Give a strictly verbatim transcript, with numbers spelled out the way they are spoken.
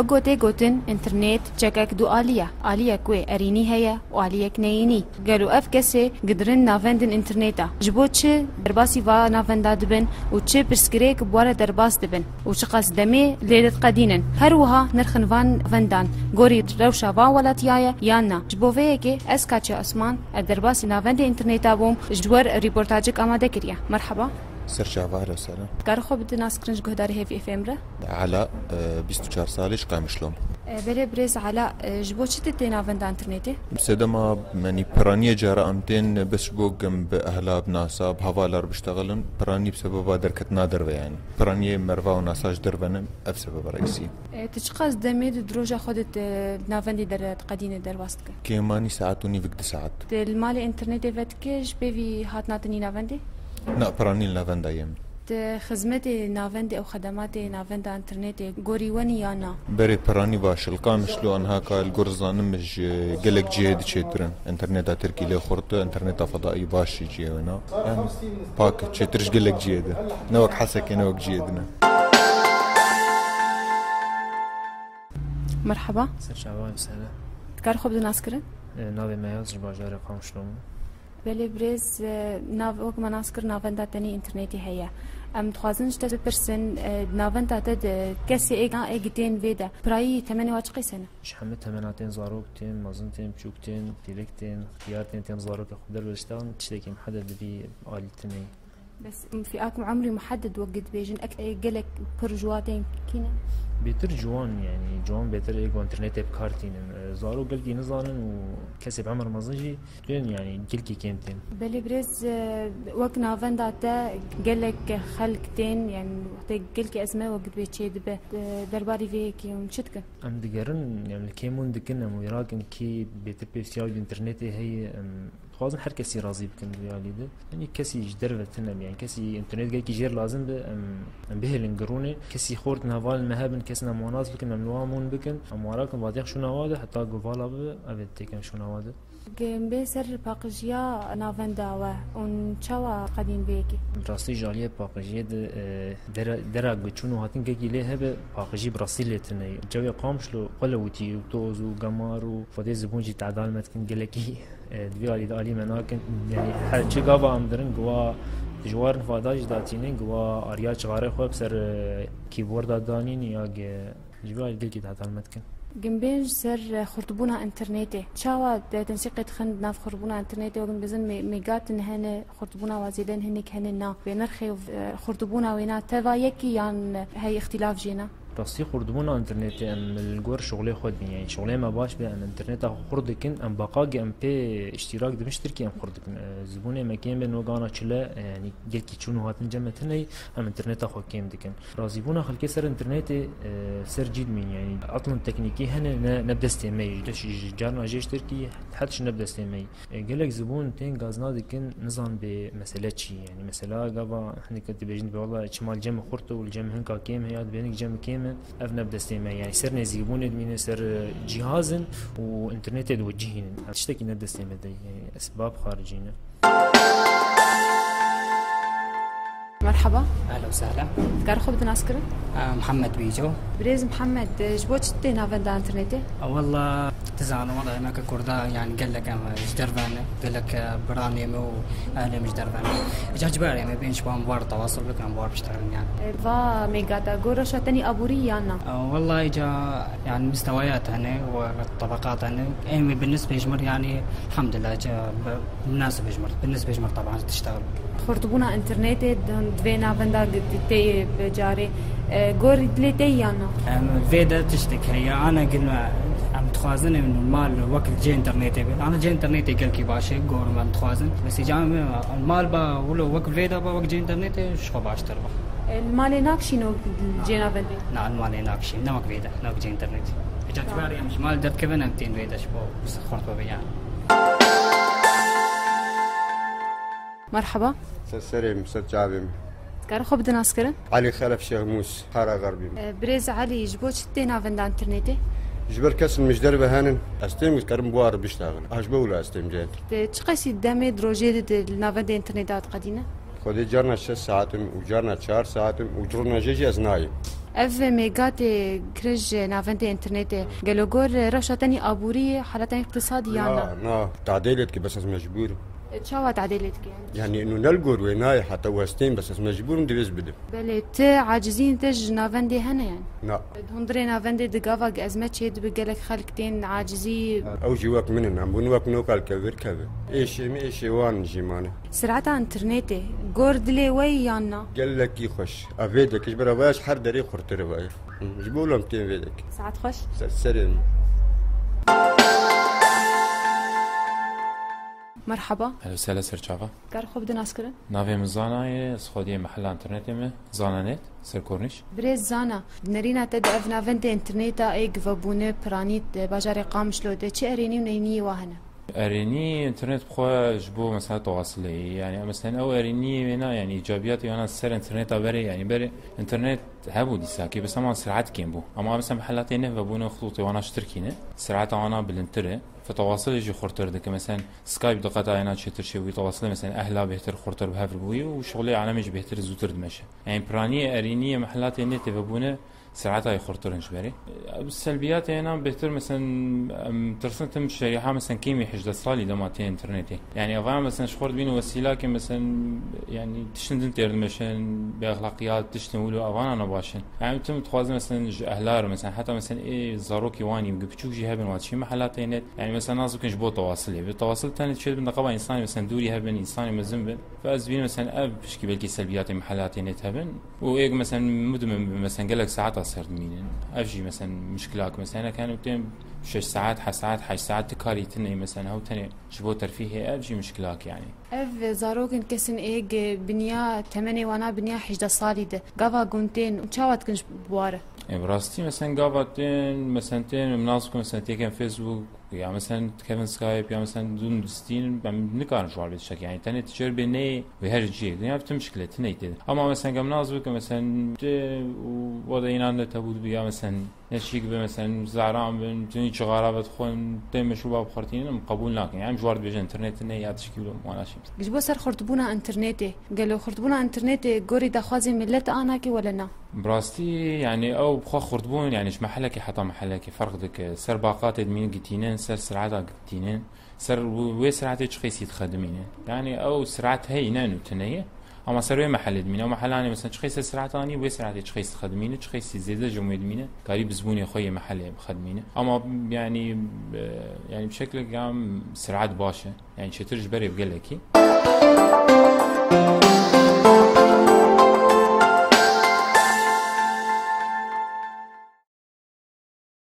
Gotê gotin, înternet çekek du alî ye. Aliyek wê erînî heye û aliyek neyînî. Gelo ev kesê gidirin navendên înterneta? Ji bo çi derbasî va navenda dibin û çi pirsgirêk bi we re derbas dibin û çiqas demê lê diqedînin? Her wiha nirxên van navendan gorî rewşa van welatiya ye yan na? Ji bo vê yekê ez Katya Osman, ez derbasî navendê înterneta bûm, ji we re rîportajek amade kiriye. Merheba. Ser çava, ehlen we sehlen. Dikare xwe bide naskirin ji guhdarê Hêvî F M re? Ela, e, bîst û çar salî, ji Qamişlo me. E, belê birêz Ela, e, ji bo çi tu tê navenda înternetê? Sedema, yanî, piraniyê cara em tên bes ji bo ku em bi ehla, bi nasa, bi hevala re biştexilin, piranî bi sebeba derketina derve, yanî. Piraniyê merva û nasa ji derve ne, ev sebeba reîsî. E, tu çiqas demê di roja xwe de tu navendê der-, diqedîne, derbas dike? Kêmanî saet û nîvik, du saet. Tu li malê înternetê vedike ji pêvî hatina te nî navendê? Na, piranî li navenda yê me. Di xizmetê navendê û xedematê navenda înternetê gorî we nî ya na? Berê piranî baş e. Li Qamişlo, anha ka li gor zanim ji gelek cihê di çêtir in. Înterneta Tirkî lê xurt e, înterneta fedaî baş jî cihê wê na. Em pak e, çêtir ji gelek cihê de. Ne wek Hesekê, ne wek cihê din e. Merheba. Ser çava, em sere. Dikare xwe bide naskirin? E, navê me Yaz, ji bajarê Qamişlo me. Belê birêz, e, nav, wek me nas kir, navenda te nî înternetê heye. Em dixwazin ji te bipirsin, e, navenda te de kesê ê, ê gitên vê de pirayî temenê wa çi qîs hene? Ji hemî temena tên, zarok tên, mezin tên, biçûk tên, pîrik tên, xiyar tên, tên zarokê xwe derve diştexin, tiştekî mihedded di vî alî tune ye. Bes, fî-, a ku emrî muhedded wek dibêjin, ek-, e, gelek pir ji wa tên kî ne? Bêtir ciwan, yanî ciwan bêtir ê ku înternetê bi kar tînin. E, zarok gelkî nizanin û kesê bi emir mezin jî tên, yanî gelkî kêm tên. Belê birêz, e, wek navenda te gelek xelk tên, yanî wextê gelkî ezme wek dibê çê dibe, e, derbarî vê yekê hûn çi dikin? Em digerin, yanî li kêm hûn dikin, em wêra kin kî bêtir pêwîstiya wî bi înternetê heye, em Dixwazin her kesî razî bikin di vê alî de. Yanî kesî ji derve tune be, yanî kesî înternet gelkî jêr lazim be, em, em bihêlin girûnê. Kesî xort niha val me hebin, kes em wan nas bikin, em li wan mûn bikin, em wan rakin, vadiyan şûna wa de, heta ku vala bibe, ev ê têkin şûna wa de. Em bê ser paqijiya navenda we, hûn çawa qedîn vê yekê? Bi rastî ji aliyê paqijiyê de, e, dera, dera ku çûn û hatin gelkî lê hebe, paqijî bi rastî lê tune ye. Cewê Qamişlo xwe lewitî û toz û gemar û xwedê zibûn jî tedal me dikin gelekî. E, di vî alî de alî me nakin. Yanî her çi gava em dirin, giwa ji war nifada jî datînin, giwa ariya çixarê xwe bi ser, e, kîborda danîn ya ge-, ji vî alî gelkî dehtal me dikin. Gimbên ji ser, e, xurtbûna înternetê. Çawa de tensîqê dixin di nav xurtbûna înternetê? Wek dibêjin mê-, mêgatin hene, xurtbûna wa zêde hinek hene na. Wê nirxê, e, xurtbûna wê na teva yekî yan hey îxtîlaf jê na? Rastî xurtbûna înternetê em li gor şixulê xwe dibînin. Yanî şixulê me baş be, em înterneta xwe xurt dikin, em baqagê em pê îştîrak dibin ji Tirkiyê em xurt dikin. E, zibûnê me kêm be, nogana çile, e, yanî gelkî çûn û hatin cem me tune ye, em înterneta xwe kêm dikin. Razîbûna xelkê ser înternetê, e, ser cî dimîn, yanî etlin teknîkî hene, ne, ne bi destê me yî. Ji, ji carna jê ji Tirkiyê het ji ne bi destê me yî. E, gelek zibûn tên gazna dikin, nizan bê mesele çi ye. Yanî mesela gava hinek dibêjin, dibê, "Wela çima li cem xurt û li cem hinka kêm heye", dibê, "Hinek cem kêm e, ev ne bi destê me." Yanî ser nêzîkbûnê dimîne, ser, e, cîhazin û înternetê diwecihînin. Tiştekî ne destê me de ye. Yanî esbab xaricî ne. Merhaba. Ehlen we sehlen. Dikare xwe bide naskirin? Eh, Mihemed Bîco. Birêz Mihemed, ji bo çi tê navenda înternetê? Eh, wela, tu zanî, wela, em weke Kurda, yanî gelek em ji derve ne, gelek, eh, biranê me û ehlê me ji derve ne. Îca ji ber em ê bên ji wan war tewasul bikin, em war biştexilin yanî. Eh, va mêgata gor rewşa tenî aborî yan na? Eh, wela, îca, yanî, mistewayat hene û tebeqat hene. Em ê bi nisbê ji mir, yanî, elhamdulillah, îca bi Minasib ji mir, bi nisbê ji mir taban tişta. Xurtbûna înternetê di, di vê navenda gi-, tê bi carê, e, gorî dilê te yan na? Em, vê de tiştek heye, ana gil me, em dixwazin em mal wek cê înternetê bin. Ana cê înternetê gelkî baş e, gor me dixwazin. Bes îca em mal ba wilo wek vê de ba wek cê înternetê ji xwe baştir ba. E, li malê nakşîno cê navendê? Na, li malê nakşîn, ne wek vê de, ne wek cê înternetê. Îca ji ber em ji mal derdikevin em tên vê de ji bo xurt bibe yan. Merhaba. Ser serê min, ser çavê min. Dikare xwe bide naskirin? Elî Xelef Şêxmûs, Xara Xerbî min. E, birêz Elî, ji bo çi tê navenda înternetê? Ji ber kesên min ji derve henin, ez têm dikarim bi wan re biştexilin. A ji bo wilo ez têm cê. Te çi qasî demê di rojê de di navendê înternetê de diqedîne? Xwedê carna şeş saet im û carna çar saet im û carna jê jî ez nayêm. Ev mêga tê kirin ji navendê înternetê. Gelo gor rewşa tenî aborî, haleta îqtisadî yan na? Na, na, tadêlê dike, bes ez mecbûr im. Çawa tadêlê dike? Yanî, nû ne li gor wê nayê, heta westên, bes ez mecbûr im, divê ez bidim. Belê, ti aciziyên te ji navendê hene yan? Na. Di hundirê navendê di gava ez me çê dibe gelek xelk tên acizî. Ew jî wek min in, em bûn wek noka li kevir kevir. Êşê min, êşê wan jî mane. Sireta înternetê, gor dilê we yan na? Gelekî xweş. A vê deke ji ber vaya ji her derê xurtir e vaya. Hı, ji bo lom tên vê deke. Saet xweş. Ser serê min. Merhaba. Hello, sele ser çava. Kar xwe bidin nas kirin? Navê min Zana ye, ez xwediyê mehela înternetê me, Zana net, ser Kornîş. Birêz Zana, nerîna te di ev navendê înterneta ê givebûne piranî di bajarê Qamişlo de çi erênî û neyniyê wa hene? Erênî înternet bi xwe ji bo mesela tewasilê ye. Yanî mesela ew erêniyê wêna, yanî îcabiyatê wêna ser înterneta berê, yanî berê înternet hebû dîsakê, bes hema sirat kêm bû. Ama mesela mihelatê neh vebûne, xitûtê wana ji Tirkî ne, sirata wana bilindtir e. Fe tewasilê jî xurtir dike. Mesela Skype diqeta êna çêtir çêbûyî, tewasilê mesela ehla bêhtir xurtir bi hev re bûyî û şixulê alemê jî bêhtir zûtir dimeşe. Yanî piraniyê erêniyê mihelatê nê tê vebûne, Saeta yê xurtir in ji berê. Ev selbiyatê hêna bêhtir, mesela, em tirsin tim şerîha, mesela, kêmî hejdeh salî dema tê înternetê. Yanî, eva, mesela, ji xwe re dibînin wesîlakê, mesela, yanî, tiştin din têr dimeşin, bêexlaqiyat, tiştin wilo, evana ne baş in. Yanî, tim dixwazin, mesela, ji ehla re, mesela, heta, mesela, ê zarokê wan ê, piçûk jî hebin, wa çî mehela tê net. Yanî, mesela, nas bikin ji bo tewasilê. Bi tewasil tenê çê dibin, di qeba însanê, mesela, dûrî hebin, însanê mezin bin. Ve ez dibînim, mesela, ev pişkî belkî selbiyatê mehela tê net hebin. Û êk, mesela, mudmin, mesela, gelek saeta ser dimînin. Ev jî, mesela, muşkilak, mesela, hinek hene û tên şeş saet, heft saet, heşt saet tu karî tune, mesela, hew tenê ji bo terfîhê, ev jî muşkilak, yanî. Ev zarokên kesin êk biniya, temenê wana biniya hejdeh salî de. Gava gund tên, çawa dikin ji bo ware? E, bi rastî, mesela, gava tên, mesela, tên, em nas bikin, mesela, têken Facebook, ya, mesela, dikevin Skype, ya, mesela, dûn distînin, em nikarin ji wan bê tiştek. Yanî, tenê tu çêr bê neyê wê her ciyê. Dinya, tu muşkile, tu neyê tê. Ama, mesela, gem nas bike, mesela, tê û wada înan de tebû dibi, ya, mesela, neçîk be, mesela, zaran bin, tu nî cixara be dixwin, tê meşrûba bixurtînin, em qebûl nakin. Yanî, em ji wan dibêjin, înternetê ne, ya tişkî wilo, wana şî. Ji bo ser xurtbûna înternetê, gelo xurtbûna înternetê gorî daxwazê millet anakê wele na? Bi rastî, yanî, ew bi xwe xurtbûn, yanî, ji mehelekê heta mehelekê ferq dike. Ser baqatê dimînin gitînin, ser sirata gitînin, ser wê siratê çi qeysî dixedimînin. Yanî, ew sirat heyî, ne nû tune ye. Ama ser wê mehelê dimîne. Ew mehelanê, mesela, çi qeysî sirat anî, wê siratê çi qeysî dixedimîne, çi qeysî zêde ji wê dimîne, karî bi zibûnê xwe yê mehelê bixedimîne. Ama, yanî, e, yanî, bi şeklek ya sirat baş e. Yanî, çêtir ji berê bi gelekî.